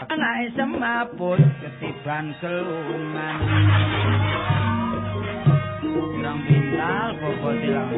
Anake semaput ketiban gelungan. Pirang pintal bobote lang.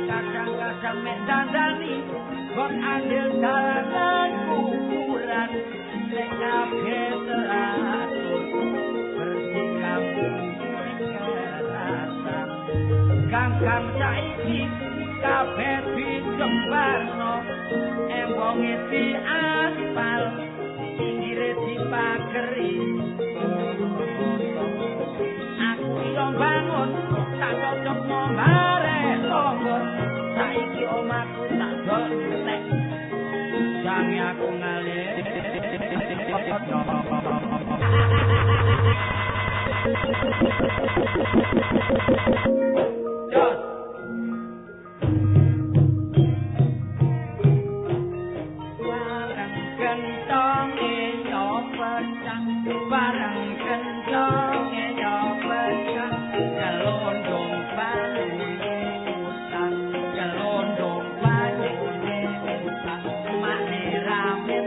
Kadang-kadang mek dandani kok andil dalanan kuburan nek kabeh teratur. Ganggang saiki kabeh dijembarno, embonge diaspal, pinggire dipageri. Aku iso bangun tak cocokno barek tangga, saiki omahku tak dol entek. Jange aku ngalih. Bareng kentonge yo pecah, bareng kentonge yo pecah, kelondong banyune utang, kelondong banyune utang, makne rame.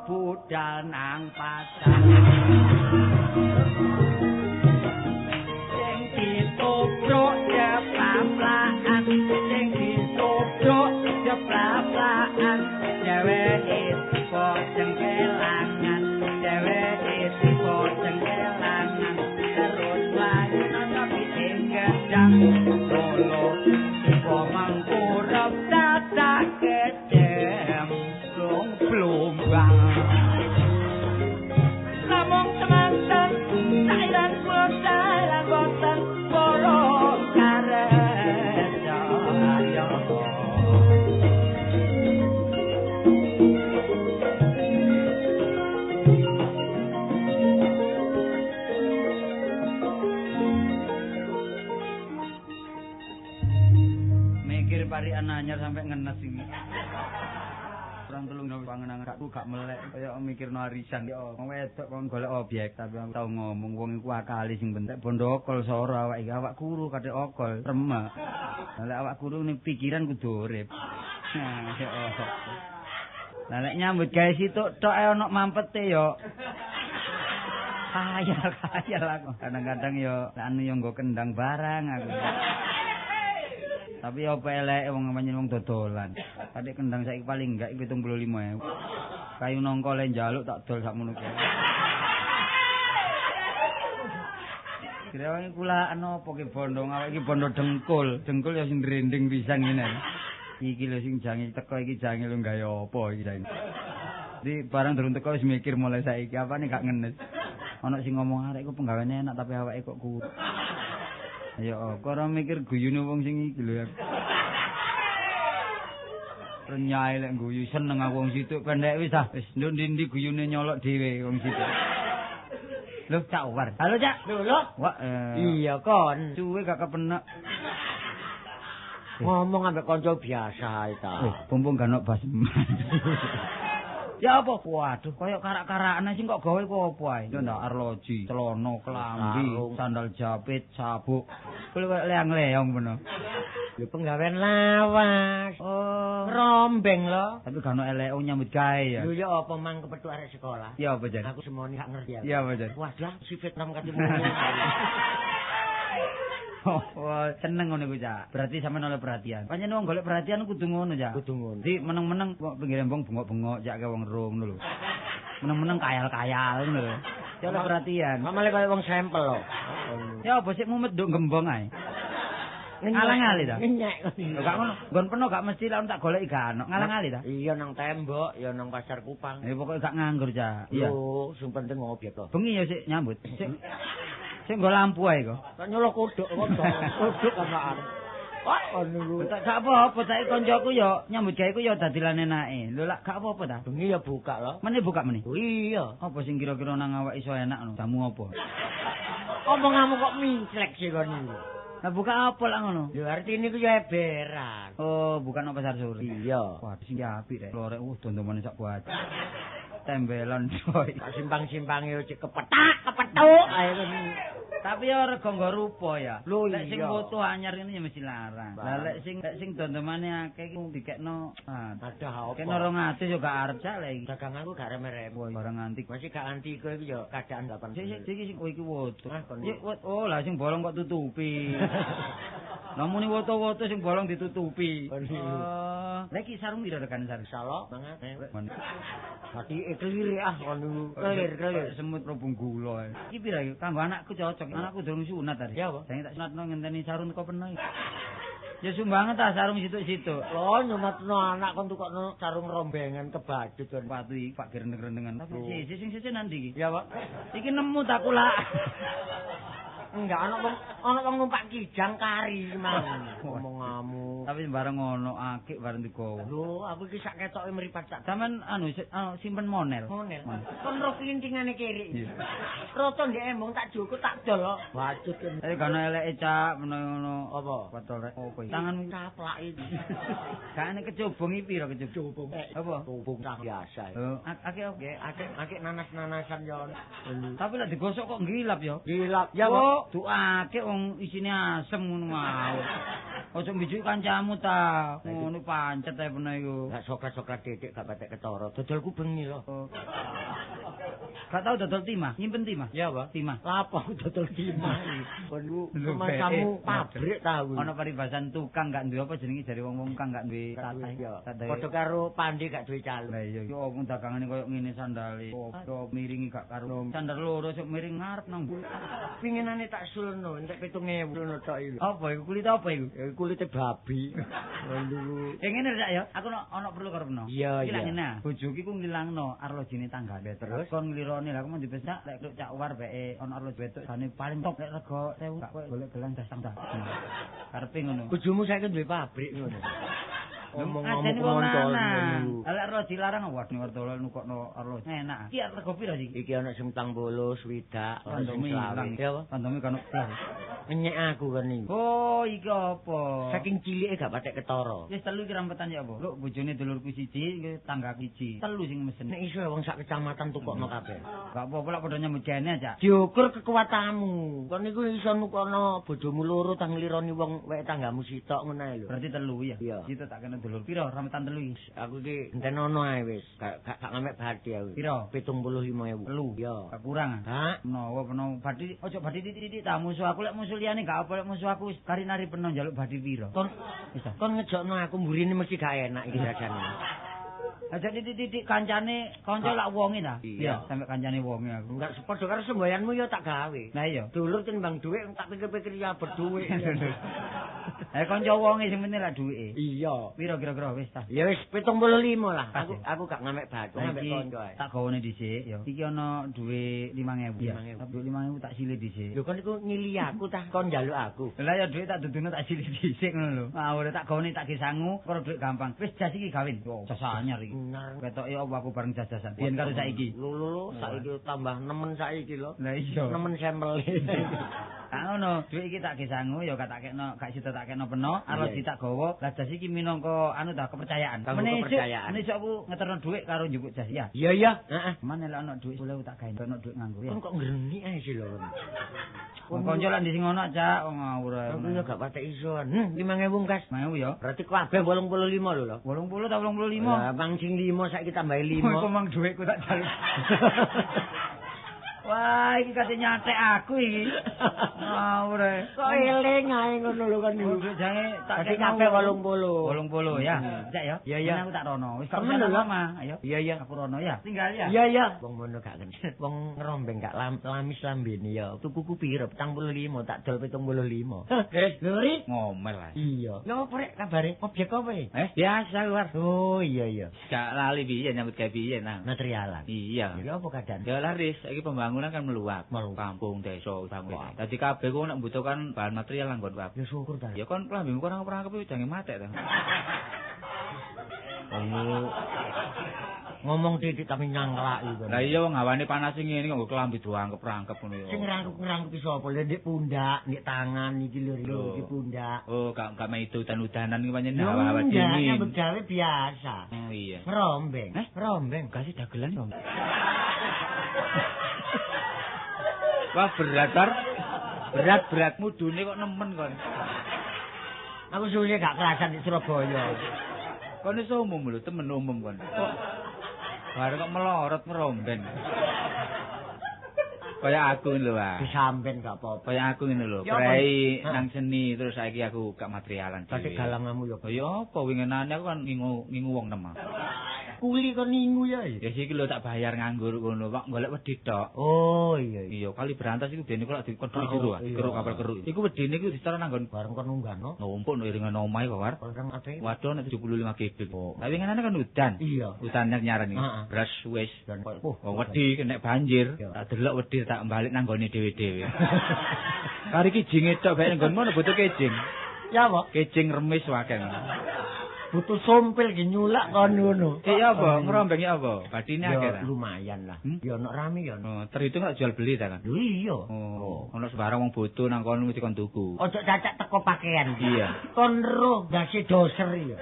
Budal nang pasar sing ditobrok jeplaplakan, sing ditobrok jeplaplakan, dheweke tiba cengkelangan, dheweke tiba cengkelangan, terus mlayu nang piting gedang lolo tiba mangkurep dadak kecemplung blumbang. Namung semanten sairan kula sairan boten para karejo ayo. Mikir parikan anyar sampe ngenes iki. Kurang telung dina pangenangan aku gak melek kaya mikirno arisan. Ya wong wedok kon golek objek tapi aku tau ngomong wong iku akali sing bentek bondo okol soro awak iki awak kuru kadek okol remek. Lah awak kuru ning pikiran kudu urip. Nah, ya Allah. Lah nek nyambut gawe situk tok ae ono mampete yo. Khayal aku. Kadang-kadang yo anu yo nggo kendang barang aku. Tapi apa eleke wong pancen wong dodolan. Kadek kendang saiki paling enggak 75.000. Kayu nangka le njaluk tak dol sakmono kae. Kira wong kulaan apa ki bondo awake iki bondo dengkul. Dengkul ya sing ndrending pisan ngene. Iki lho sing jange teko iki jange lho gawe apa iki jange. Di barang durung teko wis mikir mulai saiki apane gak ngenes. Ana sing ngomong arek iku penggaweane enak tapi awake kok ku. Ya kok ora mikir guyune wong sing iki lho ya. Renyae lek guyu seneng aku wong situk pendek wis ah. Wis nduk ndi guyune nyolok dhewe wong situk. Lho Cak War. Halo Cak. Lho lho. Wah, iya kon. Suwe gak kepenek. Ngomong ambek kanca biasa ae ta. Mumpung gak ono basman. Ya apa? Waduh, koyo karak-karakane sing kok gawe ku apa ae? Yo ndak arloji, celana, klambi, sandal japit, sabuk. Kuwi koyo leang-leong ngono. Lho penggawean lawas. Oh, rombeng lho. Tapi gak ono eleke nyambut gawe ya. Lho ya apa mang kepethuk arek sekolah? Ya apa jan? Aku semoni gak ngerti aku. Ya apa jan? Wadah si Vietnam katimu. Oh, seneng ngono iku, Cak. Berarti sampean oleh perhatian. Pancen wong golek perhatian kudu ngono, Cak. Kudu ngono. Di meneng-meneng kok pinggir embong bengok-bengok jak ke wong ro ngono lho. Meneng-meneng kayal-kayal ngono lho. Ya oleh perhatian. Mamale kaya wong sampel lho. Ya apa sik mumet nduk gembong ae. Ngalang-ali ta? Ngenyek. Lho gak ngono. Nggon peno gak mesti lawan tak goleki gak ono. Ngalang-ali ta? Iya nang tembok, ya nang pasar Kupang. Ya pokoke gak nganggur, Cak. Iya. Lho, sing penting objek to. Bengi ya sik nyambut. Sik sik nggo lampu ae kok. Tak nyolok kodhok kok. Kodhok kamaan. Wah, niku. Tak gak apa-apa, saiki koncoku ya nyambut gawe ku ya dadi lan enake. Lho lak gak apa-apa ta? Bengi ya buka lho. Meneh buka meneh. Iya. Apa sing kira-kira nang awak iso enak ngono? Jamu apa? Omonganmu kok minclek sih kon niku. Lah buka apa lak ngono? Lho artine iku ya eberan. Oh, bukan apa pasar sore. Iya. Wah, sing apik rek. Lorek dondomane sak buat. Tembelan coy. Simpang-simpange cek kepetak, kepethuk ae. Tapi ya rega nggo rupa ya. Lek sing foto anyar ngene ya mesti larang. Lah lek sing dondomane akeh iku dikekno ada apa? Kena 200 yo gak arep cak lek iki. Daganganku gak reme-reme. Barang antik. Masih gak antik iku ya keadaan 8. Sik iki sing iki woto. Oh lah sing bolong kok tutupi. Lah muni woto-woto sing bolong ditutupi. Oh. Lek iki sarung piro regane sarung? Salok mangan. Dadi kelire ah kon kelir-kelir semut robung gula. Iki piro iki? Kanggo anakku cocok. Anakku durung sunat tadi. Ya apa? Saiki tak sunatno ngenteni sarung teko peno iki. Ya sumbanget ta sarung situk-situk. Lho nyunatno anak kon tukokno sarung rombengan kebadut kon patu iki Pak gerendeng-rendengan. Tapi sing siji nandi iki? Ya, Pak. Iki nemu tak kulak. Enggak ana wong numpak kijang kari mang. Omonganmu. Tapi bareng ono akik bareng digowo. Lho, aku iki sak ketoke mripat sak. Sampeyan anu simpen monel. Monel. Kon ro klintingane kiri. Roto ndek embong tak jukut tak dol. Bacut. Eh gak ono eleke Cak, menawa ngono. Apa? Patol rek. Apa iki? Tanganmu caplak iki. Gak ana kecubung iki piro kecubung? Apa? Kecubung biasa. Oh, akik oke, akik nanas-nanasan yo. Tapi lek digosok kok ngilap yo. Ngilap. Ya kok. Duake wong isine asem ngono wae. Ojo mbijuki kancamu ta. Ngono pancet ae peno iku. Gak soklat-soklat titik gak patek ketara. Dodolku bengi lho. Gak tau dodol timah, nyimpen timah. Ya, Pak. Timah. Lapo dodol timah iki? Kon masamu pabrik ta kuwi. Ana paribasan tukang gak duwe apa jenenge jare wong-wong kang gak duwe tatah. Padha karo pandi gak duwe calo. Lah iya, yo wong dagangane koyo ngene sandale. Opo miringi gak karo. Sandal loro sok miring ngarep nang mburi. Pinginane tak sulno entek 7.000 ngono tok iki. Apa iku kulit apa iku? Ya kulite babi. Lho. Ngene rek ya, aku ono perlu karo peno. Iya, iya. Ngene. Bojoku iku ngilangno arlojine tanggane. Terus kon nglirone lha aku mau dipesak lek cak war beke ono arloji wedok jane paling top lek rega 1000 gak kowe golek gelang das tang. Karepe ngono. Bojomu saiki duwe pabrik ngono. Omong-omong kontol ngono. Lek arloji larang waduh wertolo nukokno arloji. Enak. Iki rego piro iki? Iki ana sing 40, 60, ana sing 20. Ya apa? Kandome kan blas. Ngenyek aku kan iki. Oh, iki apa? Saking cilike gak patek ketara. Wis telu iki rampetan ya apa? Lho bojone dulurku siji, tanggaku siji. Telu sing mesen. Nek iso wong sak kecamatan tukokno kabeh. Gak apa-apa lak padha nyambut jane, Cak. Diukur kekuatanmu. Kon niku iso nukokno bojomu loro tang nglironi wong wek tanggamu sitok ngono ae lho. Berarti telu ya. Sitok tak kena dulur piro rampetan telu iki? Aku iki entenono ae wis. Gak ngamek bathi aku. Piro? 75.000. Telu. Iya. Gak kurang. Hak. Menawa peno bathi ojo bathi titik-titik ta musuh aku lek musuh liyane gak apa lek musuh aku wis kari nari peno njaluk bathi piro. Kon kon ngejokno aku mburine mesti gak enak iki rasane. Aja titik-titik kancane kanca lak wonge ta. Iya, sampe kancane wonge aku. Enggak padha karo semboyanmu ya tak gawe. Lah iya. Dulur timbang dhuwit tak pikir-pikir ya berduit. Eh kanca wonge sing penting lak duwike. Iya. Piro kira-kira wis ta? Ya wis 75 lah. Aku gak ngamek batu, ngamek kanca ae. Tak gawane dhisik ya. Iki ana dhuwit 5.000. Tapi 5.000 tak silih dhisik. Lho kon iku nyili aku ta kon njaluk aku. Lah ya dhuwit tak duduno tak silih dhisik ngono lho. Ngawur tak gawane tak gesangu karo dhuwit gampang. Wis jas iki gawin. Jas anyar iki. Ketoke apa aku bareng jas-jasan. Biyen karo saiki. Lho lho saiki tambah nemen saiki lho. Lah iya. Nemen sempel. Tak ngono, dhuwit iki tak gesangu ya gak tak kekno, gak sida tak kekno peno, arloji tak gawa. Lah jas iki minangka anu ta kepercayaan. Kepercayaan. Menesuk aku ngeterno dhuwit karo njupuk jas ya. Iya iya, heeh. Mane lek ana dhuwit 10.000 tak gawe ono dhuwit nganggo ya. Kon kok ngrenik ae sih lho. Wong kanca lak ndek sing ono, Cak, wong ngawur ae. Aku yo gak patek iso. 5.000 kas. 5.000 ya. Berarti kabeh 85 lho lho. 80 ta 85? Lah mang sing 5 saiki tambahi 5. Kok mang dhuwitku tak jaluk. Wah, iki kate nyatek aku iki. Ngawur ae. Kok eling ae ngono lho kon niku. Jange tak kek kabeh 80. 80 ya. Cek ya. Iya iya. Aku tak rono. Wis tak rono mah. Ayo. Iya iya. Aku rono ya. Tinggal ya. Iya iya. Wong ngono gak kenal. Wong ngerombeng gak lamis lambene ya. Tukuku piro? 45 tak dol 75. Eh, lho Ri. Ngomel ae. Iya. Lha opo rek kabare? Objek apa iki? Biasa luar. Oh iya iya. Gak lali piye nyambut gawe piye nang. Materialan. Iya. Ya apa keadaan? Ya laris, iki pembangunan kan meluap. Kampung, desa, bangun. Dadi kabeh ku nek mbutuhkan bahan material nggon kabeh. Ya syukur ta. Ya kon klambimu kurang perangkep jange matek ta. Oh. Ngomong titik tapi nyangklaki kon. Lah iya wong hawane panas ngene kok nggo klambi diangkep-rangkep ngono ya. Sing rangkep-rangkep sapa? Lha ndek pundak, ndek tangan iki lho, iki pundak. Oh, gak maido udan-udanan iki pancen hawa-hawa dingin. Nyambut gawe biasa. Oh iya. Ngerombeng. Ngerombeng. Kasih dagelan kok. Wah berat bar. Berat-berat mudune kok nemen kon. Aku suwe gak kerasan di Surabaya. Kon iso umum lho, temen umum kon. Kok bareng kok melorot ngeromben. Kaya aku lho, Pak. Disamben gak apa-apa. Kaya aku ngene lho, prei nang seni terus saiki aku gak materialan dhewe. Dadi galangamu ya. Ya apa winginane aku kan ngingu wong nem. Kuli kon ningu ya. Ya iki lho tak bayar nganggur ngono, kok golek wedi tok. Oh iya iya. Kali Brantas iku dene kok dikodhok jero, keruk kapal keruk. Iku wedine iku dicara nang nggon bareng kon nunggano. Numpuk nek iringan omahe kok, War. Waduh nek 75 kubik. Lah winginane kan udan. Iya. Udan nyaran iki. Beras wis. Wong wedi kena banjir. Tak delok wedi tak balik nang nggone dhewe-dhewe. Kari iki jinge tok bae nggonmu ono butuh kijing. Ya apa? Kijing remis wae. Butuh sompil ki nyulak kon ngono. Iya apa? Ngerombeng ya apa? Badine akeh ta? Lumayan lah. Ya ono rame ya. Oh, terhitung lak jual beli ta kan? Lho iya. Oh, ono sembarang wong butuh nang kono mesti kon tuku. Ojo cacak teko pakaian. Iya. Kon roh ndase doser ya.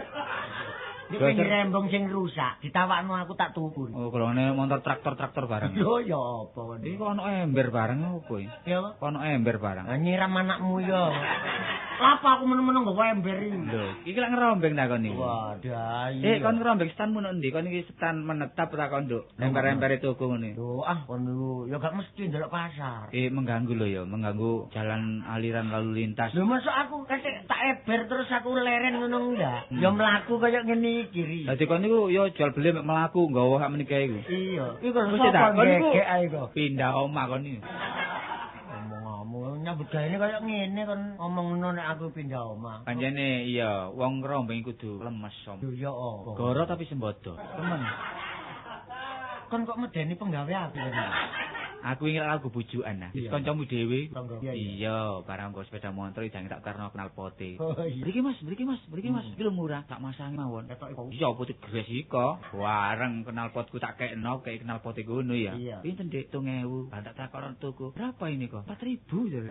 Nek pinggir rembong sing rusak, ditawakno aku tak tuku. Oh, golongane motor traktor-traktor bareng. Lho ya apa kon? Iki kok ono ember bareng opo iki? Ya apa? Kok ono ember bareng. Nyiram anakmu ya. Lapa aku meneng-meneng nggawa ember iki? Lho, iki lak ngerombeng ta kon iki? Wadah iya. Kon ngerombeng standmu nang endi? Kon iki stand menetap ta kon, Nduk? Emper-empere toko ngene. Lho, ah kon niku ya gak mesti ndelok pasar. Mengganggu lho ya, mengganggu jalan aliran lalu lintas. Lho, mosok aku kate tak eber terus aku leren ngono ndak? Ya mlaku kaya ngene iki ri. Dadi kon niku ya jual beli mek mlaku nggawa sak menike iku. Iya. Iku sapa ngegek ae kok. Pindah omah kon iki. Nyambut gawe kaya ngene kon omongno nek aku pindah omah. Pancene iya, wong ngrombeng kudu lemes om. Lho ya apa? Goro tapi sembodo. Temen. Kon kok medeni penggawe aku kan? Aku ingin lagu bujukan nah. Kancamu dhewe. Iya, barang nggo sepeda motor jangan tak karno knalpote. Oh, iya. Mriki Mas, mriki Mas, mriki Mas. Iki lho murah, tak masangi mawon. Iya, apa digres iko. Bareng knalpotku tak kekno, kek knalpote ngono ya. Pinten Dik? 2000. Lah tak takon tuku. Berapa ini kok? 4000 ya.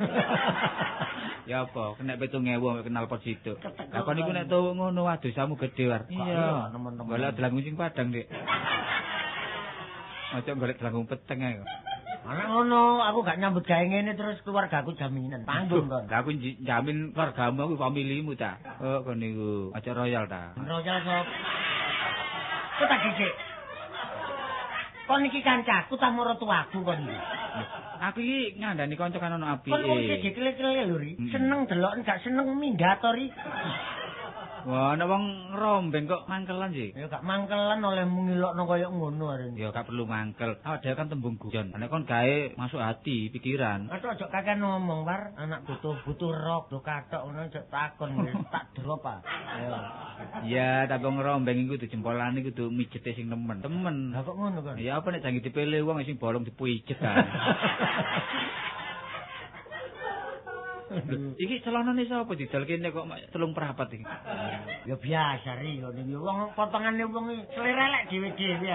Ya apa, kena 7000 ambek knalpot situ. Lah kon iku nek tuwuk ngono waduh samu gedhe war. Iya, temen-temen. Golek delanggung sing padang, Dik. Ojo golek delanggung peteng ae kok. Ana ngono, aku gak nyambut gawe ngene terus keluargaku jaminan. Panggung kon. Lah aku jamin keluargamu aku familimu ta. Oh kon niku aja royal ta. Royal sop. Kok tak dhisik. Kon iki kancaku ta maratuaku kon iki. Aku iki ngandani kanca kan ono apike. Kon wong sing dikele-kele lho ri. Seneng deloken gak seneng minggat to ri. Wah, ana wong ngrombeng kok mangkelan sih. Ya gak mangkelan oleh ngilokno kaya ngono arene. Ya gak perlu mangkel. Awak dhewe kan tembung guyon. Nek kon gawe masuk hati, pikiran. Aduh aja kakean ngomong, War. Anak butuh rok, butuh kathok ngono aja takon tak drop ah. Ayo. Ya, tapi wong ngrombeng iku kudu jempolane kudu mijete sing nemen. Temen. Lah kok ngono kon? Ya apa nek jange dipilih wong sing bolong dipijet ta. Iki celanane sapa didol kene kok 3/4 iki? Ya biasa ri ngono iki. Wong potongane wong selera lek dhewe-dhewe.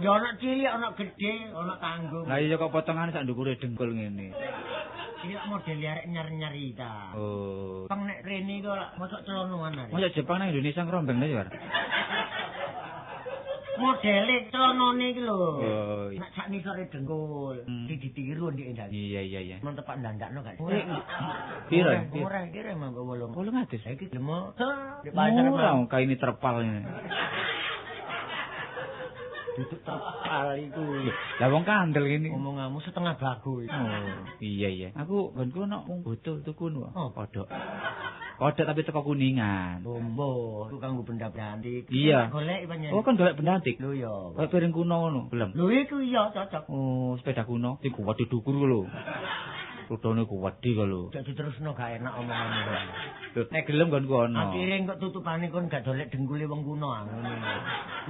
Ya ana cilik, ana gedhe, ana tanggung. Lah iya kok potongane sak ndukure dengkul ngene. Iki model arek nyar-nyari ta. Oh. Peng nek rene kok mosok celonoan arek. Mosok Jepang nang Indonesia ngrombeng ya, War. Modele celanane iki lho. Oh. Nek sak nisore dengkul, ditiru ndek ndak. Iya iya iya. Men tepak ndandakno gak. Piro? Ora kira mangko 8. 800. Saiki lemo. Di pasar murah kaine terpal ini. Duduk terpal iku. Lah wong kandel ngene. Omonganmu setengah bagu iki. Oh, iya iya. Aku nggonku ono wong botol tuku nu. Oh. Kodhok. Kodhok tapi teko Kuningan. Bombo, iku kanggo benda antik. Iya. Golek pancen. Oh, kon golek benda antik. Lho iya. Kayak piring kuno ngono, gelem. Lho iku iya cocok. Oh, sepeda kuno sing kuwedhi dukur ku lho. Rudone kuwedhi ku lho. Gak diterusno gak enak omonganmu. Lho, nek gelem nggonku ono. Akhire kok tutupane kon gak dolek dengkule wong kuno ah ngono.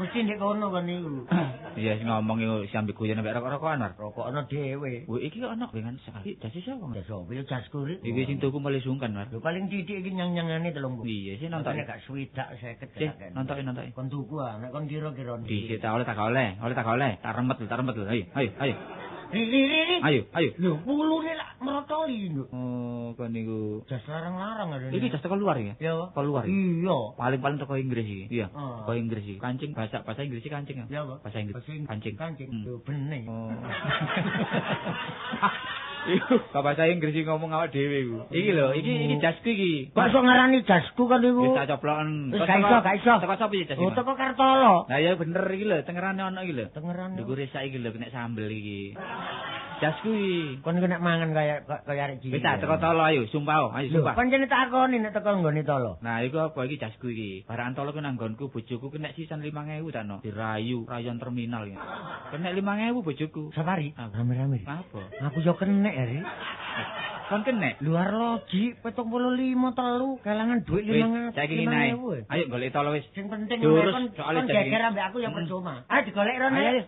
Mesti ndek kono kon iku. Iya, sing ngomong iku sampe guyon ambek rokok-rokokan, War. Rokokno dhewe. Wih, iki kok ono dengan sekali jas sapa? Jas opo ya jasku rik. Iki sing tuku mulai sungkan, War. Lho paling titik iki nyang-nyangane 30. Iya, sih nonton. Nek gak swidak 50 Sih, gak. nontoki nontoki. Kon tuku ah, nek kon kira-kira Dhisik ta oleh tak oleh, oleh tak oleh. Tak remet lho, tak remet lho. Ayo, ayo, ayo. Ri ri ri. ri. Ayo, ayo. Lho wulune lak merotoli lho. Oh, kon niku. Jas larang-larang ada. Iki jas teko luar ya? Ya. Teko luar. Iya. Paling-paling teko Inggris iki. Iya, Ah. teko Inggris iki. Kancing bahasa bahasa Inggris iki kancing ya? Ya apa? Bahasa Inggris. Bahasa Inggris. Kancing. Kancing. Hmm. Lho bening. Oh. Iku bahasa Inggris iki ngomong awak dhewe iku. Iki lho, iki iki jasku iki. Kok iso ngarani jasku kan iku? Wis tak coploken. Wis gak iso, gak iso. Teko sapa iki jas Oh, iki? teko Kartolo. Lah ya bener iki lho, tengerane ono iki lho. Tengerane. Dhuwure saiki lho kena sambel iki. Jasku iki. Kon iku nek mangan kaya kaya arek cilik. Wis tak teko tolo ayo, sumpah, ayo Lho, sumpah. pancen tak akoni nek teko nggone tolo. Nah, iku apa iki jasku iki? Barang tolo ku nang nggonku bojoku kena sisan 5000 ta no. Dirayu, rayuan terminal iki. Kena 5000 bojoku. Safari, Apa? rame-rame. Apa? Aku yo kenek ya, Ri. Kon kena? Luar logi 75 telu kelangan duit Wis, 500. saiki ngene ae. Ayo golek tolo wis. Sing penting Diurus kon soalnya kon jas iki. geger ambek aku ya percuma. Ayo digolek rene. Ayo, ayo.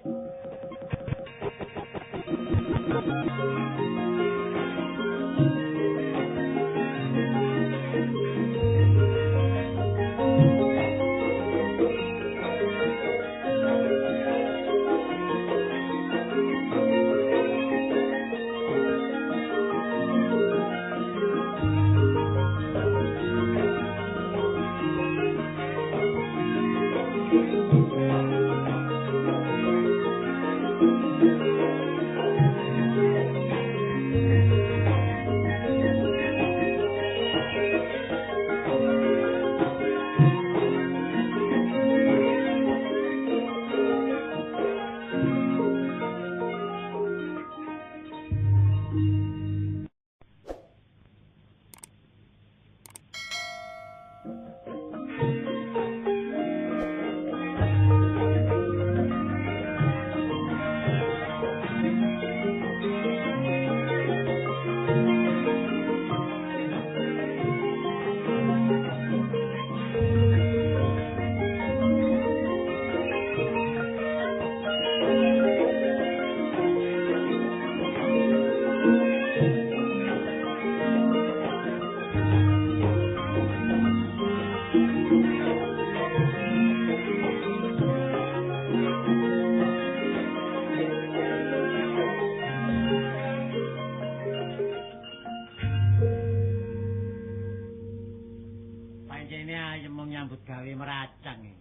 Pancene ayem mung nyambut gawe meracang iki.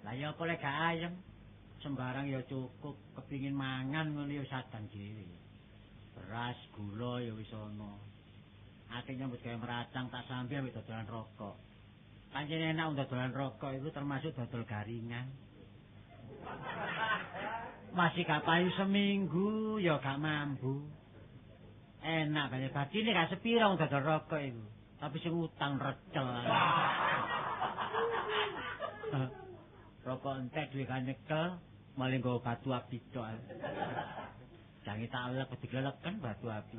Lah ya apa lek gak ayem? Sembarang ya cukup, kepingin mangan ngono ya sadang dhewe. Beras, gula ya wis ana. Ate nyambut gawe meracang tak sambi ambek dodolan rokok. Pancene enak dodolan rokok iku termasuk dodol garingan. Masih gak payu seminggu ya gak mambu. Enak banget batine gak sepira wong dodol rokok iku. Tapi sing utang recel. Rokok entek duwe kan nyekel, malah nggawa batu api tok. Jange tak lek digleleken batu api.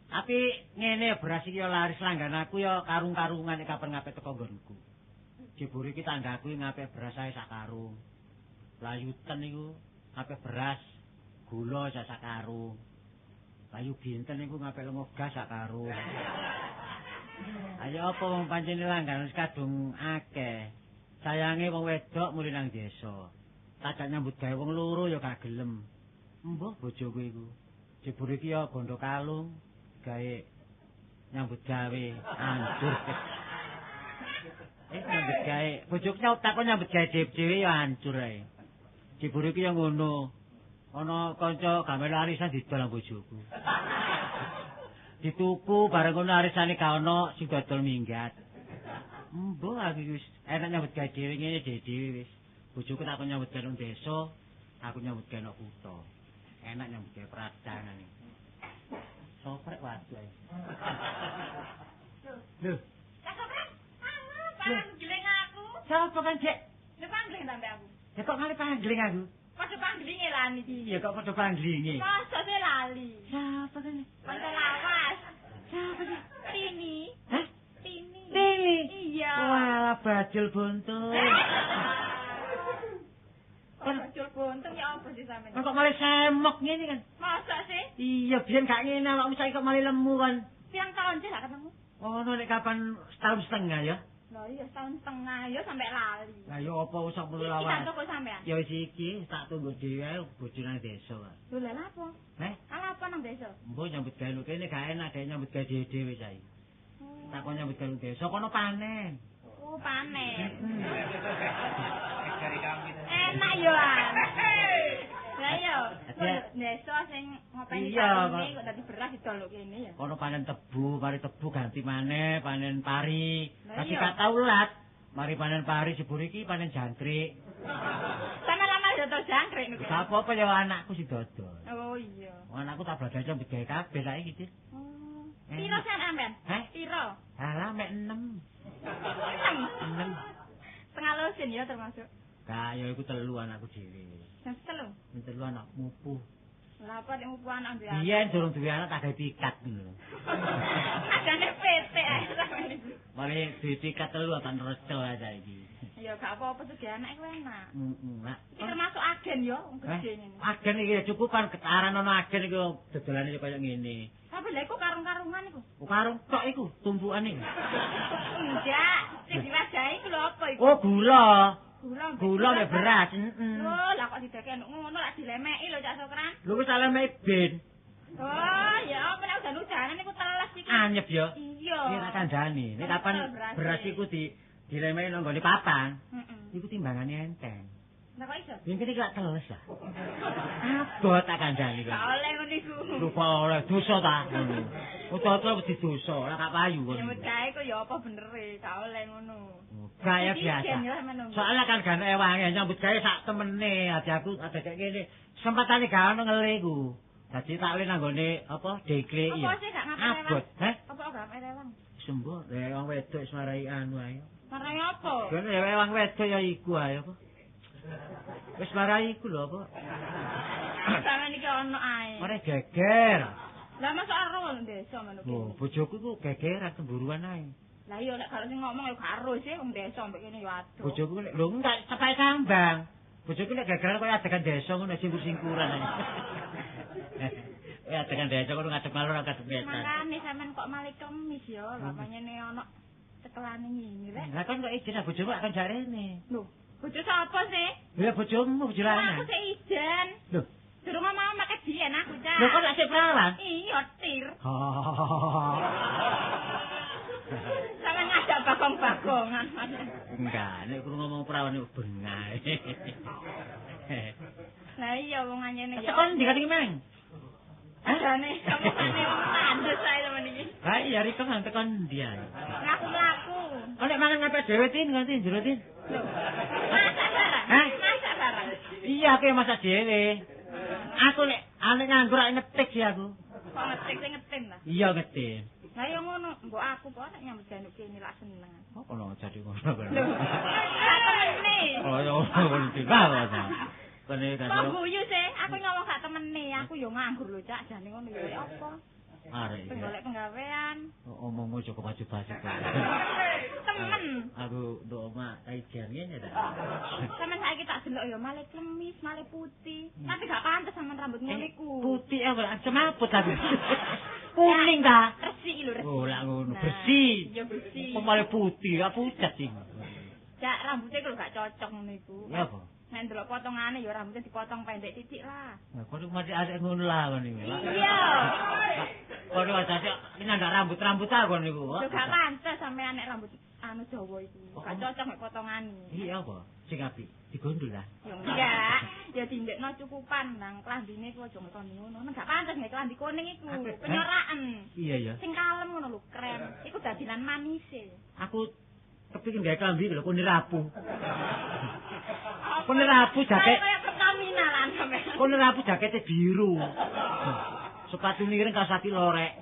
Tapi ngene beras iki ya laris langgan aku ya karung-karungan nek kapan ngapik teko nggonku. Jebure iki tanggaku ngapik beras ae sak karung. Layuten iku ngapik beras, gula sak karung. Layu ginten iku ngapik lengo gas sak karung. Ayo apa wong pancene langganan wis kadung akeh. Sayange wong wedok mulih nang desa. Tajak nyambut gawe wong loro ya gak gelem. Embuh bojoku iku. Jebur iki ya bondo kalung gawe nyambut gawe hancur. Nyambut gawe. Bojoku takon nyambut gawe dhewe ya hancur ae. Jebur iki ya ngono. Ana kanca gawe arisan didol nang bojoku. Dituku bareng ngono arisane gak ono sing dodol minggat. Embuh aku wis enak nyambut gawe dhewe ngene dhewe wis. Bojoku tak kon nyambut gawe nang desa, aku nyambut gawe nang kutha. Enak nyambut gawe peradangan iki. Soprek waduh ae. Lho. Cak Sopran, panggiling aku. Sapa kan, Cek? Lho panggiling ta mbek aku. Ya kok malah panggiling aku? Padha panggilinge lan iki. Iya kok padha panggilinge. Masa sih lali. Siapa kan? Kanca lawas. Siapa sih? Tini. Hah? Tini. Tini. Iya. Walah bajul buntung. Bajul buntung ya apa sih sampean? Kok malah semok ngene kan? Masa sih? Iya, biyen gak ngene awakmu saiki kok malah lemu kan. Pirang tahun sih gak ketemu? Oh, nek kapan setahun setengah ya? Lah iya setahun setengah ya sampe lali. Lah ya apa wis sak perlu lawan. Iki tak tunggu sampean. Ya wis iki tak tunggu dhewe ae bojo nang desa. Lho lha apa? Heh? Ala apa nang desa? Mbok nyambut gawe kene gak enak dhek nyambut gawe dhewe-dhewe saiki. Tak kon nyambut gawe desa kono panen. Oh, panen. Enak yo an. Lah iya, desa sing ngopeni kene kok dadi beras didolok kene ya. Kono panen tebu, mari tebu ganti maneh, panen pari. Tapi gak tau lat. Mari panen pari jebul iki panen jangkrik. Sama lama dodol jangkrik niku. Gak apa-apa ya anakku sing dodol. Oh iya. Anakku tak belajar nyambut gawe kabeh saiki iki. Oh. Piro sampean sampean? Heh? Piro? Alah mek 6. 6. 6. Setengah lusin ya termasuk. Gak ya iku 3 anakku dhewe. Sing 3? Sing 3 anak mupuh. Lha apa nek mupuh anak duwe anak? Biyen durung duwe anak tak gawe pikat ngono. Agane PT ae sampean iki. Mari duwe pikat 3 tak recel ae saiki. Ya gak apa-apa sugih anak iku enak. Heeh, nak. Iki termasuk agen ya wong gedhe ngene. Agen iki cukupan getaran ana agen iki dodolane kaya ngene. Tapi lha iku karung-karungan iku. Oh, karung tok iku tumpukane. Enggak, sing diwajahi iku lho apa iku? Oh, gula. Gula mek beras, heeh. Lho, lah kok didekek ngono lak dilemeki lho Cak Sokran. Lho wis lemeki ben. Oh, ya apa nek udan-udanan iku teles iki. Anyep ya. Iya. Iki tak kandhani. Nek kapan beras iku dilemeki nang nggone papan. Heeh. Iku timbangane enteng. Lah kok iso? Yen kene lak teles ah. Abot tak kandhani kok. Gak oleh ngono iku. Lho kok oleh dosa ta ngono. Utawa wedi dosa, ora gak payu ngono. Nyambut gawe kok ya apa benere, gak oleh ngono. Gaya biasa. Soalnya kan gak ewange nyambut gawe sak temene, ati aku ada kayak ngene. Sempatane gak ono ngele iku. Dadi tak le nang nggone apa dekle iya. Apa sih gak ngapel Abot, heh? Apa gak ngapel rewang? Sembuh, wong wedok wis marai anu ae. Marai apa? Ben wong wedok ya iku ae apa. Wis marai iku lho apa? Sampeyan iki ono ae. Ora geger. Lah masuk ero desa ngono ki. Oh, bojoku ku gegeran cemburuan ae. Lah iya nek kalau sing ngomong ya gak ero sih wong desa mbek kene ya adoh. Bojoku nek lho enggak cepake kambang. Bojoku nek gegeran koyo adegan desa ngono singkur-singkuran ae. Ya adegan desa ngono ngadep ngalor ngadep ngetan. Makane sampean kok malih kemis ya, lha panyene ono cekelane ngene rek. Lah kon kok ijen bojomu akan jarene. Lho, bojo sapa sih? Lha bojomu bojo lanang. Aku sik ijen. Lho, durung mau make biyen aku, Cak. Lho kok lak sik perawan? Iya, tir. Sampeyan ngajak bagong-bagongan. Enggak, nek kudu ngomong perawan iku bengah. Lah iya wong anyene ya. Tekan ndi kate mang? Jane omongane wong tandus ae temen iki. Ha iya riko nang tekan ndi ae. Mlaku-mlaku. Kok nek mangan ngape dhewe tin nganti jero tin? Lho. Masak barang. Hah? Masak barang. Iya aku yang masak dhewe. Aku nek ane nganggur ak ngetik sih aku. Kok ngetik sing ngetim ta? Iya ngetim. Lah ya ngono, mbok aku kok nek nyambut gawe kene lak seneng. Kok ono jadi ngono kok. Lho. Temene. Oh ya ngono tiba ta. Kene kan. Kok guyu sih? Aku ngomong gak temene, aku yo nganggur lho, Cak. Jane ngono ya apa? Arek. Golek penggawean. Omongmu cukup baju-baju. Temen. Aku nduk omah ta ijen ngene ta. Sampeyan saiki tak delok ya malih klemis, malih putih. Tapi gak pantes sampean rambut ngono iku. Putih apa semaput aku. Kuning ta? Resik lho, resik. Oh, lak ngono, bersih. Iya bersih. Kok malih putih, gak pucat iki. Cak, rambutnya lho gak cocok ngono iku. Ya apa? Nek ndelok potongane ya rambutnya dipotong pendek titik lah. Lah kok mati arek ngono lah ngono iku. Iya. Kok ora ini ndak rambut-rambut aku niku. Lho gak pantes sampean nek rambut anu Jawa iku. Gak cocok nek potongane. Iya apa? Sing apik digondol lah. Ya enggak, ya dindekno cukupan nang klambine ku aja ngeton ngono. Nek gak pantes nek klambi kuning iku, penyoraken. Iya ya. Sing kalem ngono lho, krem. Iku dadilan manise. Aku kepingin gawe klambi lho kuning rapuh. Kon rabu jaket kaya Pertamina lan sampean. Kon rabu jakete biru. Sepatu ireng kaos kaki lorek.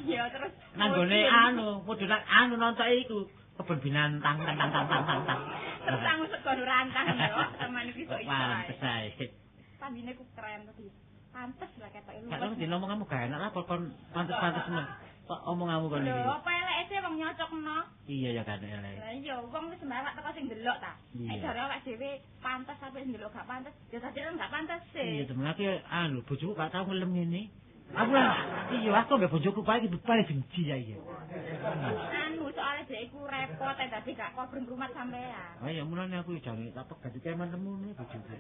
Iya terus nang gone anu, padha nang anu nontoke iku kebon binantang tang tang tang tang tang. Terus angu sego rantang yo, teman iki iso iso. Pantes ae. Pambine ku keren tadi. Pantes lah ketoke lu. Gak ngerti ngomong kamu gak enak lah kon pantes-pantes men. Kok omonganmu kon iki. Lho, apa eleke sih wong nyocokno? Iya ya kan elek. Lah iya, wong wis sembarak teko sing ndelok ta. Nek jare awak dhewe pantes sampe ndelok gak pantes, ya tadi kan gak pantes sih. Iya, temen aku anu bojoku gak tau ngelem ngene. Aku lah, iya aku mbek bojoku paling benci ya iki. Anu soalnya dhek iku repot dadi gak kober ngrumat sampean. Ha iya mulane aku jane tak pegat iki eman temune bojoku.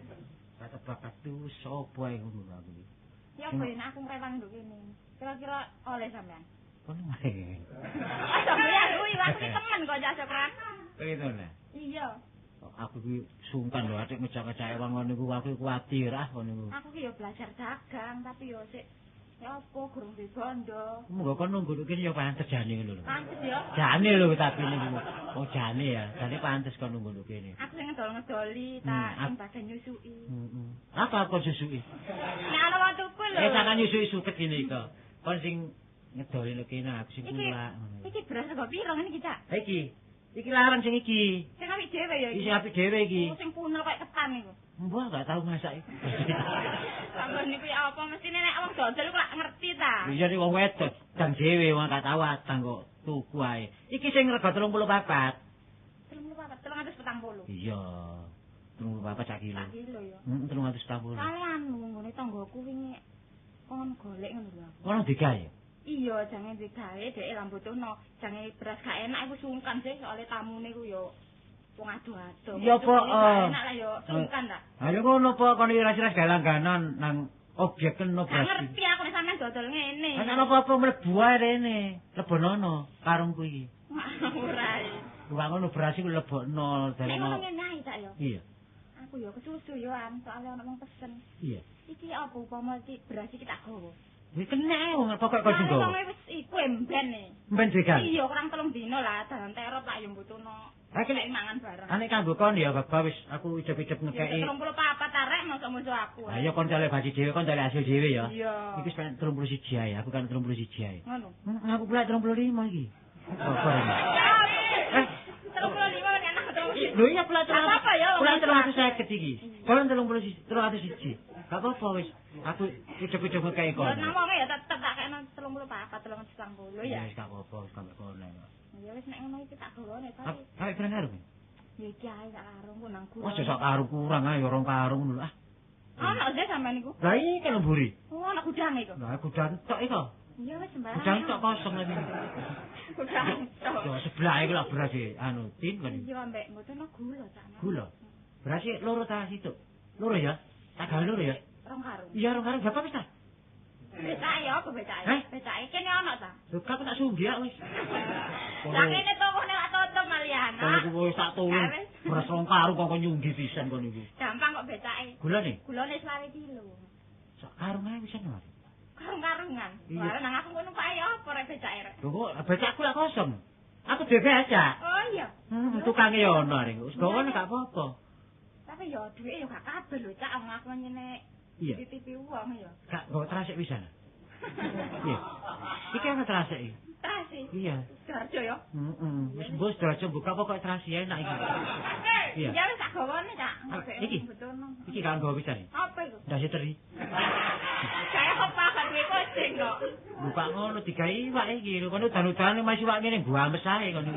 Tak tebakat tuh sapa ae ngono aku iki. Ya apa yen aku ngrewangi nduk kene. Kira-kira oleh sampean. Kono wae. Sampeyan kuwi aku iki temen kok Cak Sokran. Begitu lah. Iya. Aku ki sungkan lho atik ngejak-ngejake wong ngono iku aku kuwatir ah ngono iku. Aku ki ya belajar dagang tapi ya sik ya apa gurung duwe bondo. Monggo kon nunggu kene ya pantes jane ngono lho. Pantes ya. Jane lho tapi niku. Oh jane ya, jane pantes kon nunggu kene. Aku sing ngedol-ngedoli ta sing bagian nyusuki. Heeh. Apa kon nyusuki? Nek ana wong tuku lho. Eh tak nyusuki suket ngene iki. Kon sing ngedoli lho kene aku sing kulak ngono. Iki beras rego piro ngene iki, Cak? Iki. Iki larang sing iki. Sing apik dhewe ya iki. Iki sing apik dhewe iki. Oh, sing punel koyo ketan iku. Mbah gak tau masak iki. Sampeyan niku ya apa mestine nek wong dodol iku lak ngerti ta. Iya nek wong wedok dang dhewe wong gak tau adang kok tuku ae. Iki sing rega 34. 34, 340. Iya. 34 sak kilo. Sak kilo ya. Heeh, 340. Kalian nggone tanggoku wingi kon golek ngono lho. Ono digawe. Iya, jange digawe dhek lah mbutuhno. Jange beras gak enak iku sungkan sih soalé tamune iku ya wong ado-ado. Iya, Pak. Enak lah ya sungkan ta. Ha ya ngono, Pak, kon iki ras-ras gawe langganan nang objek kena beras. Gak ngerti aku nek sampean dodol ngene. Lah nek apa-apa mlebu ae rene. Lebonono karungku iki. Ora. Wong ngono beras iku lebokno dalem. Nek ngono ngene ae tak ya. Iya. Aku ya kesusu ya an, soalé ana wong pesen. Iya. Iki apa upama iki beras iki tak gowo. Wis kena wong pokoke kok jenggo. Wong wis iku emben e. Emben jegan. Iya, kurang 3 dina lah, dalan terop lak ya mbutuhno. Ha iki nek mangan bareng. Nek kanggo kon ya Bapak wis aku ijeb-ijeb ngekeki. 34 arek mosok-mosok aku. Ha iya kon cale baji dhewe, kon cale hasil dhewe ya. Iya. Iki wis 31 ae, aku kan 31 ae. Ngono. Aku pula 35 iki. Apa ini? Eh, 35 nek anak 31. Lho iya pula 300. Apa ya? Pula 350 iki. Kon 31 301. Gak apa-apa wis. Aku ujug-ujug ngekeki kono. Ya nang wonge ya tetep tak kekno 34, 390 ya. Wis gak apa-apa, wis sampe kono. Ya wis nek ngono iki tak gawane tapi. Ayo pirang karung? Ya iki ae sak karung ku nang kurang. Wah, sak karung kurang ae ya rong karung ngono ah. Ono sih sampean niku. Lah iki lho mburi. Oh, ono gudang iku. Lah gudang tok iku. Ya wis sembarang. Gudang tok kosong lagi. Gudang tok. Ya sebelah iku lak beras e anu tin kan. Iya ambek mboten gula sak. Gula. Beras e loro ta situk. Loro ya? Tak gawe loro ya? Rong karung. Iya rong karung berapa wis ta? Becake apa becake? Becake kene ono ta? Lho kok tak sunggi ya wis. Lah kene tokone lak tutup malian. Kono ku wis tak tulung. Beras rong karung kok nyunggi pisan kono iku. Gampang kok becake. Gulane? Gulane 20 kilo. Sak karung ae wis ana. Karung-karungan. Wah nang aku ngono pak ya apa rek becake rek. Lho kok becakku lak kosong. Aku dhewe aja. Oh iya. Tukange ya ono arek. Wis gowo gak apa-apa. Tapi ya duwike ya gak kabeh lho Cak, wong aku nyene. Iya. Titipi uang ya. Gak nggo trasik pisan. Iya. Iki ana trasik iki. Trasik. Iya. Sidoarjo ya. Heeh. Wis mbok Sidoarjo buka pokoke trasik enak iki. Iya. Ya wis tak gawane, Cak. Iki. Iki gak nggawa pisan. Apa iku? Ndase teri. Kayak apa gak duwe kucing kok. Buka ngono digawe iwak iki. Lho kono udan-udane masih iwak ngene guames ae kono.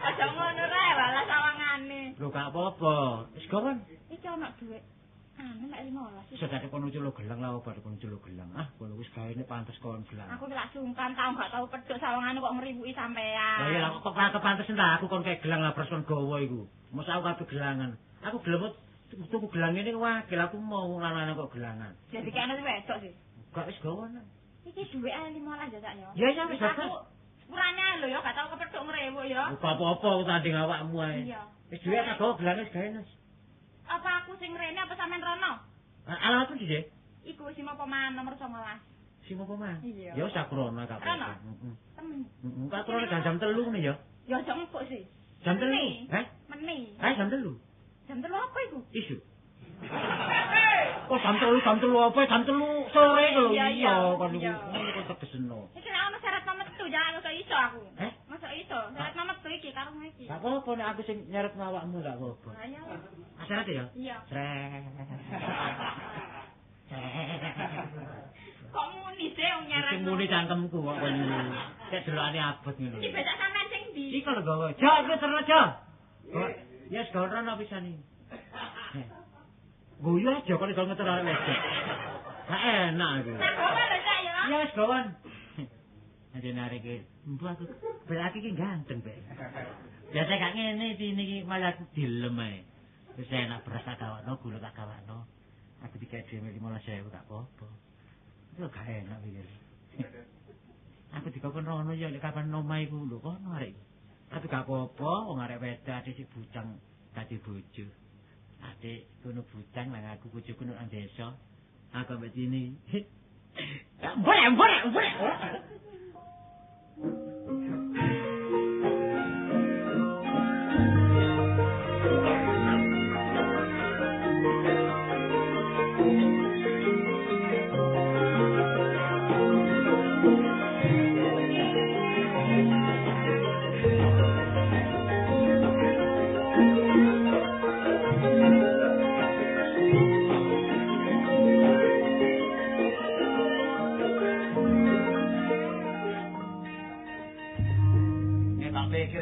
Aja ngono rek, walah sawangane. Lho gak apa-apa. Wis gawan. Iki ana dhuwit. Anu nek 15. Sedake kono culo gelang lah opo kono culo gelang. Ah, kono wis gaene pantes kon gelang. Aku ki lak sungkan tau gak tau pedhok sawangane kok ngriwuki sampean. Lah iya lah kok kepantesen ta aku kon kae gelang lah pres kon gawa iku. Mosok aku kabeh gelangan. Aku gelem tuku gelang ngene wakil aku mau lanang kok gelangan. Jadi kene wedok sih. Gak wis gawa nang. Iki dhuwit ae 15 ya Cak ya. Ya iya wis aku sepurane lho ya gak tau kepethuk ngrewuk ya. Ora apa-apa aku tanding awakmu ae. Iya. Wis dhuwit tak gawa gelange wis gawe. Apa aku sing rene apa sampean rono? Alamatmu ndi? Iku Simopoman nomor 19. Simopoman? Iya. Ya wis aku rono gak apa-apa. Heeh. Temen. Heeh, aku rono jam 3 ngene ya. Ya aja empuk sih. Jam 3? Heh? Meni. Heh, jam 3. Jam 3 apa iku? Isu. Oh, jam 3 apa? Jam 3 sore lho. Iya, kon niku kok tegesno. Iki nek ono syarat metu jangan mosok iso aku. Eh? Mosok iso, syarat metu iki karo iki. Gak apa-apa nek aku sing nyeretno awakmu gak apa-apa. Lah iya. Syarat ya? Iya. Kok muni sih wong nyaran. Sing muni cangkemku kok kowe niku. Cek delokane abot ngono. Iki becak sampean sing ndi? Iki lho gawa. Jo, aku terus jo. Ya wis gawa pisan iki. Guyu aja kok iso ngeter arek wedok. Gak enak aku. Tak gawa lho Cak ya. Ya wis gawan. Nanti narik iki. Empu aku berarti iki ganteng, Bek. Biasa gak ngene iki niki malah aku dilem ae. Wis enak beras tak gawakno, gula tak gawakno. Aku dikek dhewe 15.000 gak apa-apa. Itu gak enak pikir. Aku dikokon rono ya nek kapan omah iku lho kono arek. Tapi gak apa-apa wong arek wedok ade sik bujang dadi bojo. Adik kono bujang nang aku bojoku nang desa. Aku ambek dini. Boleh, boleh.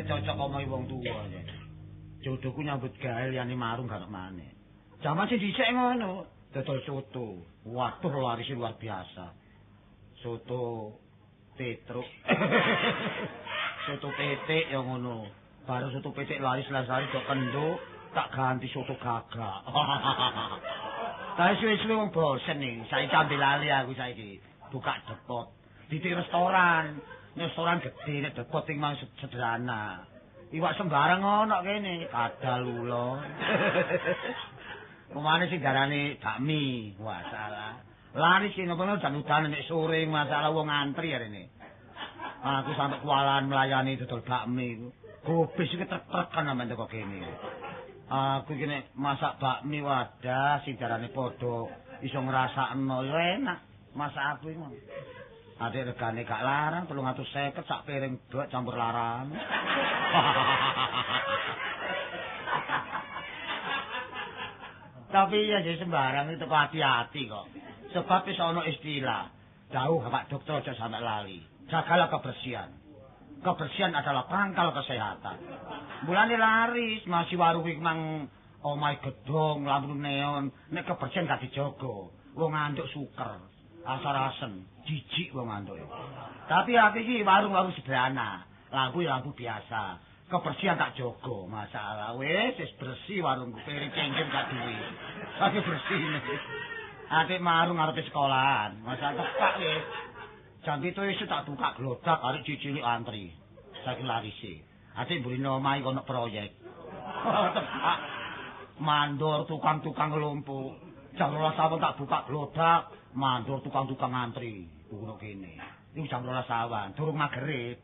Cocok omongi wong tuwa ya. Jodohku nyambut gawe liyane marung gak maneh. Jaman sing dhisik ngono, dodol soto. Waduh laris luar biasa. Soto petruk. Soto pitik ya ngono. Baru soto pitik laris-laris kok kenduk, tak ganti soto gagak. Tapi suwe-suwe wong bosen iki. Saiki ambil lali aku saiki. Buka depot. Ditik restoran. Restoran gede nek depot sing mang sederhana. Iwak sembarang ono kene, kadal ula. Pemane sing darane bakmi, wah salah. Laris ki napa udan-udan nek sore masalah wong antri arene. Aku sampe kuwalan melayani dodol bakmi iku. Gobis iki trek-trekan sampe teko kene. Aku iki nek masak bakmi wadah sing darane padha iso ngrasakno ya enak. Masak aku iki. Adik regane gak larang, 350 sak piring bek campur larang. Tapi ya jadi sembarang itu hati-hati kok. Sebab wis ana istilah, jauh Pak Dokter aja sampe lali. Jagalah kebersihan. Kebersihan adalah pangkal kesehatan. Mulane laris masih warung iki mang omahe gedhong, lampu neon, nek kebersihan gak dijaga, wong ngantuk suker. Asar-asen, jijik wong ngantuk. Tapi aku iki warung-warung sederhana, lampu ya lampu biasa. Kebersihan tak jaga, masalah wis wis bersih warungku, piring cengkem gak duwe. Saiki bersih. Adik marung ngarepe sekolahan, masalah tepak wis. Jam 7 isuk tak buka glodak arek cilik antri. Saiki larise. Adik mburine omahe kono proyek. Tepak. Mandor tukang-tukang nglumpuk. Jam 12 awan tak buka glodak. Mandor tukang-tukang ngantri tuku kene. Iku jam 12 awan, durung magrib.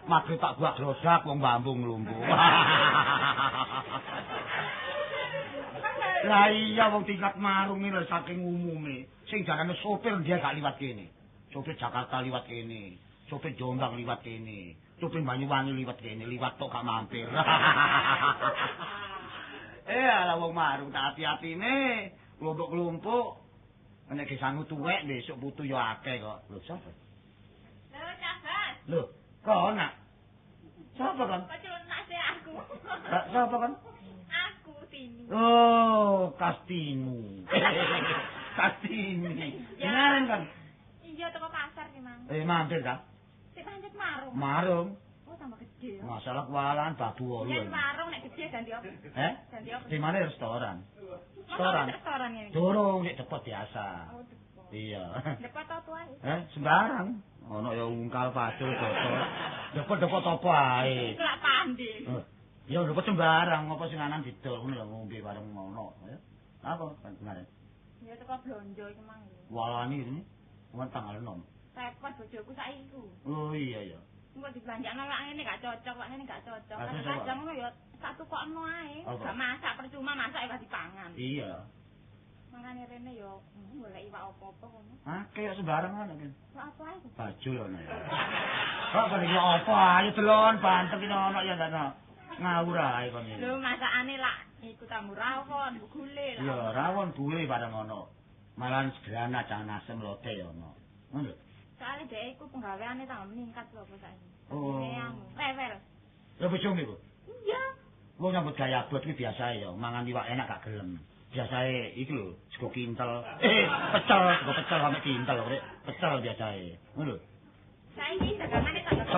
Magrib tak buak glodak wong bambung nglumpuk. Lah iya wong tingkat marung iki lho saking umume. Sing jarane sopir dia gak liwat kene. Sopir Jakarta liwat kene, sopir Jombang liwat kene, sopir Banyuwangi liwat kene, liwat tok gak mampir. Ala wong marung tak ati-atine, klumpuk-klumpuk. Nek gesangu tuwek besok putu ya akeh kok. Lho sapa? Lho Cabas. Lho, kok nak? Sapa kon? Kok celunak sih aku. Sapa kon? Aku Tini. Oh, Kastinu. Kastini. Dengaran kon? Iya teko pasar ki mang. Mampir ta? Sik pancet marung. Marung. Oh, tambah gede ya. Masalah kualan babu wolu. Yen warung nek gede ganti apa? Eh? Ganti apa? Di mana restoran? Restoran. Restoran ngene. Durung nek depot biasa. Oh, depot. Iya. Depot apa ae? Sembarang. Ono ya ungkal pacul dodol. Depot-depot apa ae. Kelak pande. Ya depot sembarang, apa sing anan didol ngono lho ngombe bareng ngono. Apa kemarin? Ya teko blonjo iki mang. Walani ini, wong tanggal 6. Repot bojoku saiki ku. Oh iya ya. Engko dibelanjakno lak ngene gak cocok, lak ngene gak cocok. Kadang ngono ya tak tukokno ae. Gak masak percuma masak ya dipangan. Iya. Mangane rene ya golek iwak apa-apa ngono. Akeh ya sembarang ngono kan. Kok apa ae? Baju lho ana ya. Kok kok iki apa ayo delon bantek iki ono ya gak ngawur ae kon iki. Lho masakane lak iku tambu rawon, gule lah. Iya, rawon gule bareng ono. Malahan sederhana jangan asem lote ya ono. Ngono lho. Soale dhek iku penggaweane tambah meningkat lho apa saiki. Oh. Rewel. Lha bojomu iku? Iya. Wong nyambut gawe abot iki biasa ya, mangan iwak enak gak gelem. Biasae iki lho, sego kintel. Pecel, sego pecel sampe kintel kok. Pecel biasae. Ngono lho. Saiki dagangane tambah.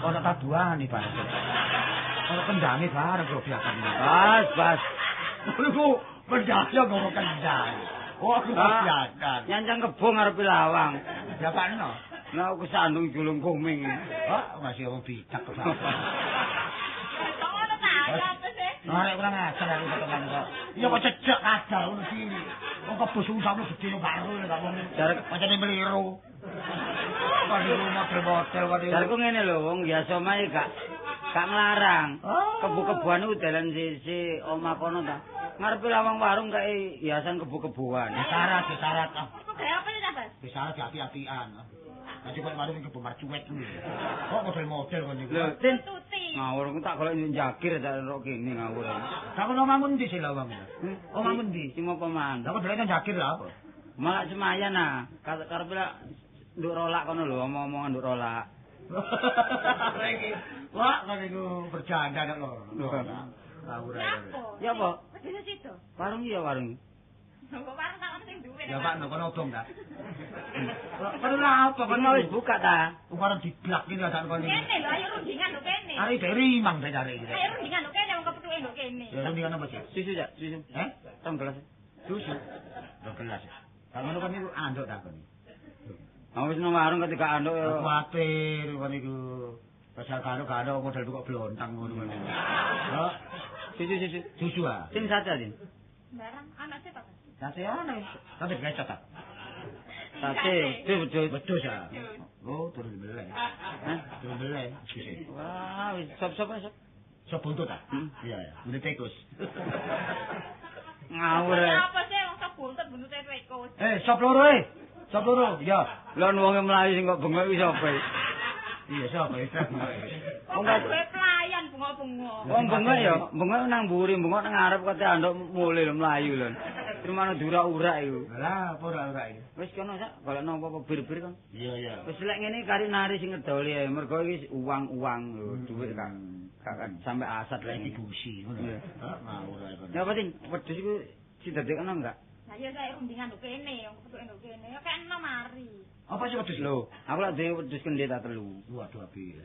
Ono tabuhane bareng. Ono kendange bareng kok biasane. Bas, bas. Ngono bendaya ngomong kendang. Oh, biasa. Nyancang kebo ngarepe lawang. Diapakno? Nah, aku sandung julung koming. Oh, masih wong bijak kok. Kok ngono ta? Apa sih? Arek kurang ajar aku tekan kok. Iya kok cecek kadal ngono iki. Wong kebo susahmu gedhe yo gak ero gak wong. Jarek pancene meliru. Kok model-model kok. Jarku ngene lho, wong biasa omahe gak nglarang. Kebo-keboan iku dalan sisi omah kono ta. Ngarepe lawang warung kae hiasan kebo-keboan. Syarat, syarat. Kok gawe apa sih, Bas? Syarat api-apian. Nanti kok warung kebo marcuwet kuwi. Kok model-model kon niku. Lho, Tin. Ngawur aku tak golek njakir tak rok kene ngawur. Lah kono omahmu endi sih lawang? Omahmu endi? Sing apa man? Lah kok delok njakir lha apa? Malah semayan ah. Karepe lak nduk rolak kono lho, omong-omongan nduk rolak. Iki. Wah, kon niku bercanda kok lho. Ngawur ae. Ya apa? Wedhus sido. Warung iya warung. Kok warung tak ono sing duwe. Ya Pak, kono obong ta. Kono lha apa kono wis buka ta? Warung diblak iki lho sak kono. Kene lho ayo rundingan lho kene. Arek deri mang be arek iki. Ayo rundingan lho kene wong kepethuke lho kene. Ya rundingan apa sih? Susu ya, susu. Heh? Rong gelas. Susu. Rong gelas. Lah ngono kon niku anduk ta kon. Ah wis nang warung ketika anduk ya. Kuwatir kon niku. Pasal karo-karo model kok blontang ngono ngono. Hah? Susu susu. Susu ah. Sing sate, Din. Barang ana sih ta? Sate ana. Sate glecet ta. Sate, wedhus wedhus ah. Oh, turun beleh. Hah? Turun beleh. Wah, wis sop-sop sop. Sop buntut ta? Iya ya, buntut tikus. Ngawur. Apa sih wong sop buntut buntute tikus? Sop loro e. Sop loro, ya. Lha wong mlayu sing kok bengok iki sapa iki? Iya, sapa iki? Wong duwe pelayan bengok-bengok. Wong bengok ya, bengok nang mburi, bengok nang ngarep kate anduk mule lho mlayu lho. Terus diurak-urak iku. Lah, apa urak-urak iki? Wis kono sak golekno apa-apa bir-bir kon. Iya, iya. Wis lek ngene kari nari sing ngedoli ae, mergo iki uang-uang lho, dhuwit Kang. Gak sampe asat lek iki busi ngono. Hah, ngawur ae kon. Ya apa Tin? Wedhus iku didadekno enggak? Lah iya saya rundingan lho kene, wong kepethuke lho kene. Ya kekno mari. Apa sih wedhus? Lho, aku lak dhewe wedhus kendhe ta telu. Waduh api.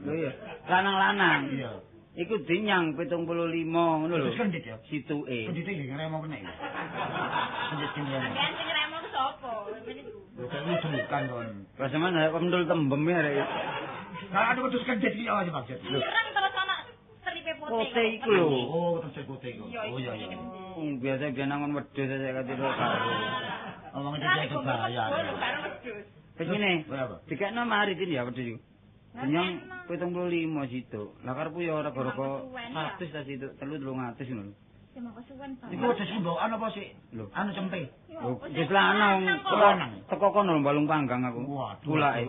Lho iya, lanang-lanang. Iya. Iku dinyang 75 ngono lho. Wedhus kendhit ya? Situke. Kendhite nggih ngremo kena iki. Kendhit sing ngremo. Sampeyan sing ngremo ku sapa? Lho kok ludrukan kon. Lah sampean arek pendul tembem ya arek. Lah ada wedhus kendhit iki apa sih maksud? Lho. Ireng terus ana stripe putih. Putih iku lho. Oh, terus putih iku. Oh iya iya. Biasa biyen nangon wedhus saya kate karo. Omong iki bahaya. Wis ngene. Dikekno mari Tin ya wedhus iku. Dinyang 75 situ. Lah karepku ya ora gara-gara 100 ta situ, 300 ngono. Iku wedhus mbokan apa sih? Lho, anu cempe. Lho, wis lanang. Teko kono lho balung panggang aku. Kulake.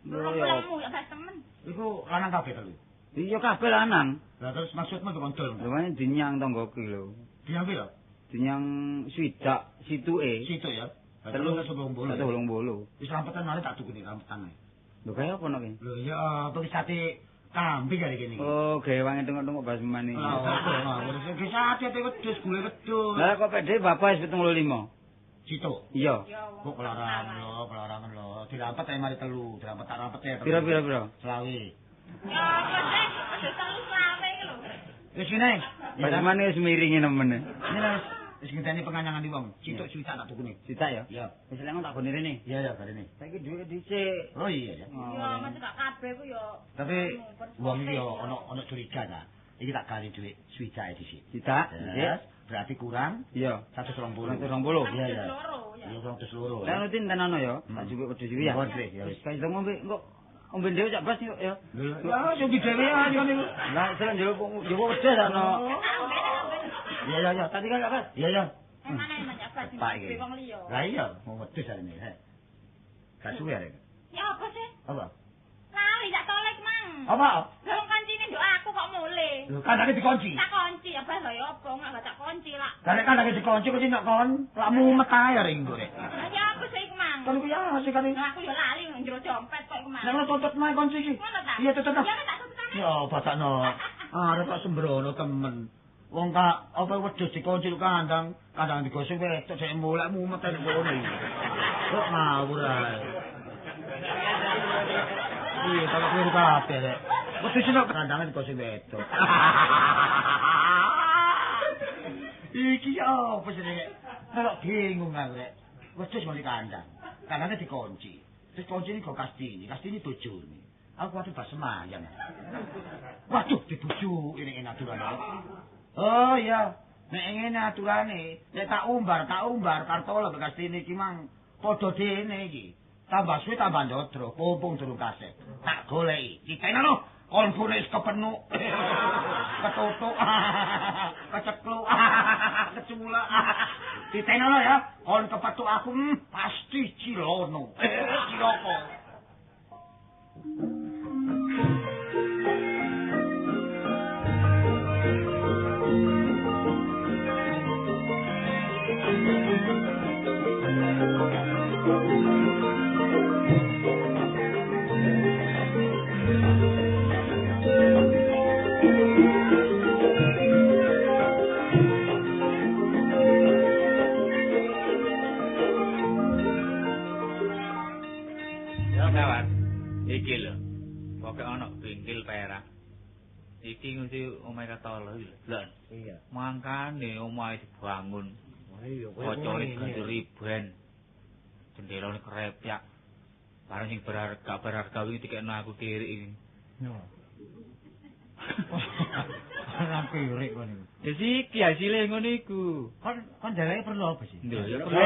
Lho ya temen. Iku lanang kabeh telu. Iya kabeh lanang. Lah terus maksudmu kok dol? Lho mane dinyang tanggoku lho. Dinyang piro? Dinyang swidak situke. Situk ya. 380. 380. Wis rampetan mari tak tukune rampetan ae. Lho kaya apa nek? Lho iya, apa sate kambing kali kene iki. Oh, gawe tengok-tengok basman iki. Oh, ngawur. Sate ate wedhus gule wedhus. Lah kok pede bapak wis 75. Situk. Iya. Kok kelarangan lho, kelarangan lho. Dirampet ae mari telu, dirampet tak rampet ae. Piro-piro? 20. Ya apa sih? Wedhus telu selawe iki lho. Wis ngene. Basman wis miringi nemen. Ngene wis ngenteni penganyangan wong. Situk swidak tak tukune. Sitak ya? Iya. Wis lek tak gone rene. Iya ya barene. Saiki dhuwit dhisik. Oh iya ya. Ya mesti gak kabeh ku ya. Tapi wong iki ya ana curiga ta. Iki tak ganti dhuwit swidake dhisik. Swidak, nggih. Berarti kurang iya 120. 120. Iya iya. Iya 202. Lah nutin tenan ya, tak jupuk wedhus iki ya. Wis kaya ngombe engko ombe dhewe Cak Bas yuk ya. Ya sing dhewe ya niku. Lah selak njupuk wedhus ana. Iya iya iya, tadi kan Cak Bas. Iya iya. Emane emang Cak Bas sing wong liya. Lah iya, mau wedhus arene. Gak suwe arek. Ya apa sih? Apa? Lali tak tolek mang. Apa? Lah wong kancine nduk aku kok mule. Lho kandange dikunci. Tak kunci, apa lho ya apa enggak tak kunci lah. Lah nek kandange dikunci kok nek kon lak mumet ae arek engko rek. Lah ya apa sih iku mang? Kon iku ya sih kan. Lah aku ya lali njero dompet kok iku mang. Lah tutup mae kunci iki. Ngono ta? Iya tutup. Ya tak tutupane. Ya batakno. Arek kok sembrono temen. Wong kak apa wedhus dikunci kandang, kandang digosok wedok dhek mulek mumet ae kono iki. Kok ngawur ae. Iya, kalau keliru kabeh rek. Wedhus nek kandange digosok wedok. Iki apa sih rek? Kalau bingung aku rek. Wedhus mari kandang. Kandange dikunci. Terus kuncine kok Kastini, Kastini bojone. Aku kuwatir bas semayang. Waduh, dibujuki nek aturan. Oh iya, nek ngene aturane, nek tak umbar Kartolo Kastini iki mang padha dene iki. Tambah suwe tambah ndodro, pumpung durung kasep. Tak goleki. Ditenono, konfure wis kepenuk. Ketutuk, kecekluk, keculak. Ditenono ya, kon kepethuk aku pasti cilono. Ciloko. Iki lho. Pokoke ana bengkel perak. Iki mesti omahe Kartolo iki lho. Iya. Mangkane omahe dibangun. Iya, kocone ganti riben. Jendelane krepyak. Barang sing berharga wingi dikekno aku kirik iki. Yo. Ora kirik kon iku. Ya iki hasile ngono iku. Kon dheweke perlu apa sih? Lho, ya perlu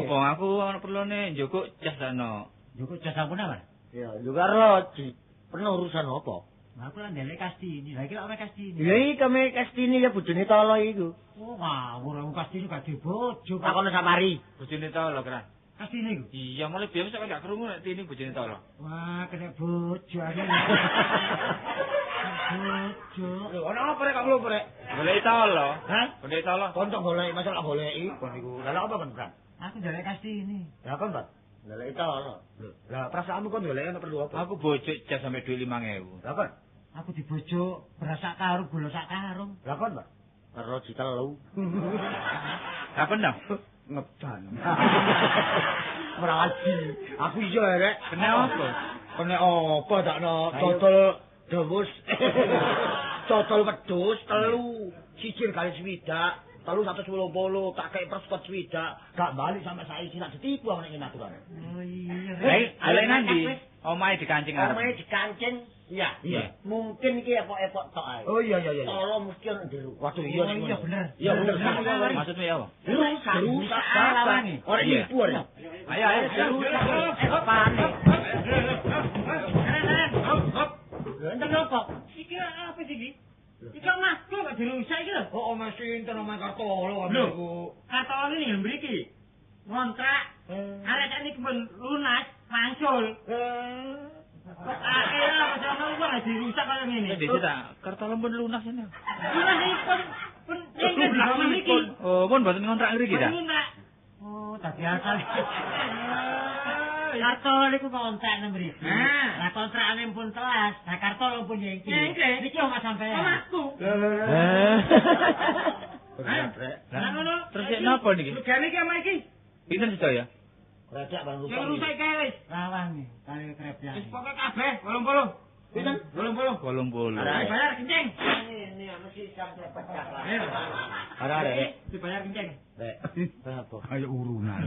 apa? Aku ana perlune njukuk jas ana. Njukuk jas aku napa? Ya, juga roji. Perlu urusan apa? Lah aku lan ndelek Kastini. Lah iki lak ome Kastini. Ya iki kame Kastini ya bojone Tolo iku. Oh, ngawur aku Kastini gak duwe bojo. Takono Samari. Bojone Tolo, Kran. Kastini iku. Iya, mulai biyen sak gak krungu nek Tini bojone Tolo. Wah, kena bojo aku. Bojo. Lho, ana apa rek kok mlumpuk rek? Golek Tolo. Hah? Golek Tolo. Kon tok golek, masalah goleki kon iku. Lah apa kon, Kran? Aku ndelek Kastini. Lah kon, Pak? Golek Tolo. Lah perasaanmu kon golek ana perlu apa? Aku bojo jas sampe dhuwit 5000. Lah kon? Aku dibojo beras sak karung, gula sak karung. Lah kon, Pak? Roji telu. Lah kon ndang ngeban. Meraji. Aku iya rek. Kena apa? Kena apa dakno dodol dewus. Dodol wedhus telu, sijil kali swidak. 380 tak kei perskot swidak, gak balik sampai saiki tak ditipu aku nek ngene aturan. Oh iya. Lha nandi? Omahe dikancing arep. Omahe dikancing. Iya. Iya. Mungkin iki epok-epok tok ae. Oh iya iya iya. Tolo mesti ono ndero. Waduh iya iya bener. Iya bener. Maksudmu ya apa? Rusak rusak lawange. Ora nipu ora. Ayo ayo Apane? Lha enten apa? Iki apa iki? Iki omahku kok dirusak iki lho. Oh, omah sinten omah Kartolo Lho. Kartolo ini mriki. Ngontrak. Arek niki pun lunas wangsul. Kok akeh lah kok ono wong dirusak kaya ngene. Wis ta, Kartolo pun lunas ini. Lunas iki pun ngene dibangun mriki. Oh, pun mboten ngontrak mriki ta? Ngontrak. Oh, dadi asal. Kartolo niku kontrak nang mriki. Lah kontrakane pun telas, lah Kartolo pun nyengki. Niki omah sampean. Omahku. Lah ngono, terus sik napa niki? Regane iki omah iki. Pinten sedaya? Kredek bang Sing rusak kae wis. Rawange, kali krepyak. Wis pokoke kabeh 80. Pinten? 80. 80. Dibayar kenceng. Ini mesti sampe pecah. Ora rek. Dibayar kenceng. Rek. Apa? Kayak urunan.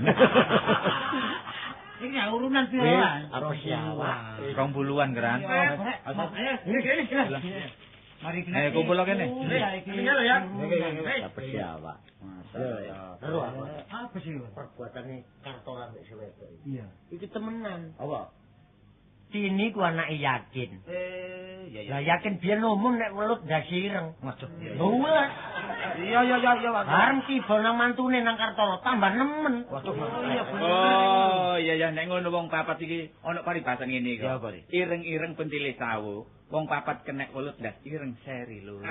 Iki ya urunan piro wae. Karo siawak. 20-an, Kran. Ayo, ini kene. Mari kena. Kumpul kene. Tinggal ya. Apa sih awak? Terus apa? Apa sih? Perbuatane Kartola mbek sewedok iki. Iya. Iki temenan. Apa? Tini ku anake yakin. Iya Lah yakin biyen umum nek welut ndas ireng. Waduh. Lho. Iya iya iya iya. Bareng tiba nang mantune nang Kartola tambah nemen. Waduh. Oh, iya ya nek ngono wong papat iki ana paribasan ngene iki. Ya, apa iki? Ireng-ireng pentile sawu, wong papat kenek welut ndas ireng seri loro.